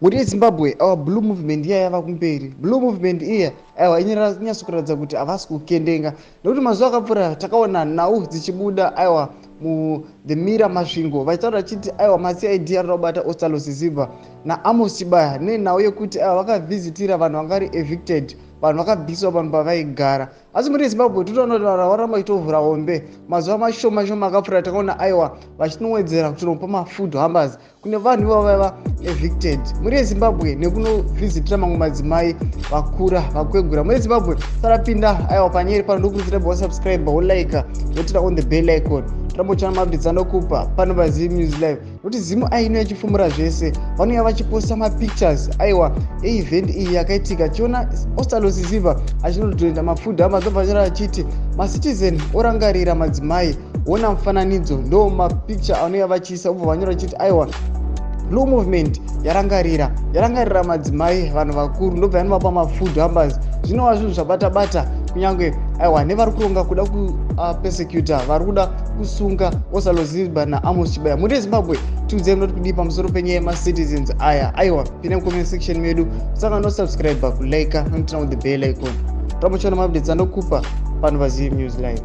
Mhuri yeZimbabwe, aiwa, Blue Movement iya yava kumberi. Blue Movement iya, aiwa, inyatso kuratidza kuti havasi kukendenga, nekuti mazuva akapfuura takaona nhau dzichibuda, aiwa, muThe Mirror Masvingo, vachitaura vachiti, aiwa, maCID arida kubata Ostallos Siziba naAmos Chibaya nenhau yekuti, aiwa, vakavhizitira vanhu vanga vari evicted, vanhu vakabviswa vanhu pavaigara. Asi mhuri yeZimbabwe, totoona kuti vanhu varamba vachitovhura hombe. Mazuva mashoma shoma akapfuura takaona, aiwa, vachinowedzera kutonopa mafood hampers kune vanhu ivavo vaiva evicted, mhuri yeZimbabwe, nekunovhizitira mamwe madzimai vakura, vakwegura. Mhuri yeZimbabwe, sarapinda, aiwa, panyeri pano, ndokurudzira wasubscribe, wolike, woturn on the bell icon, toramba uchiona maupdates anokupa pano paZim News Live, nokuti Zimu aino yachifumura zvese. Vanouya vachiposta mapictures, aiwa, eevent iyi yakaitika. Chiona Ostallos Siziba achinodonator mafood hampers, obva vachira achiti macitizen orangarira madzimai. Ona mufananidzo, ndo mapicture anouya vachiisa, obva vanyora vachiti, aiwa, Blue Movement yarangarira madzimai, vanhu vakuru, ndobva yanovapa mafood hampers. Zvinova zvinhu zvabata bata kunyange, aiwa, nevari kuronga kuda kupersecuta, vari kuda kusunga Ostallos Siziba naAmos Chibaya. Mhuri yeZimbabwe, tiudzei munoti kudii pamusoro penyaya yemacitizens aya. Aiwa, pinda mucomment section medu, saka nosubscribe, kulike, noturn on the bell icon, toramba uchiona maupdates anokupa pano paZim News Live.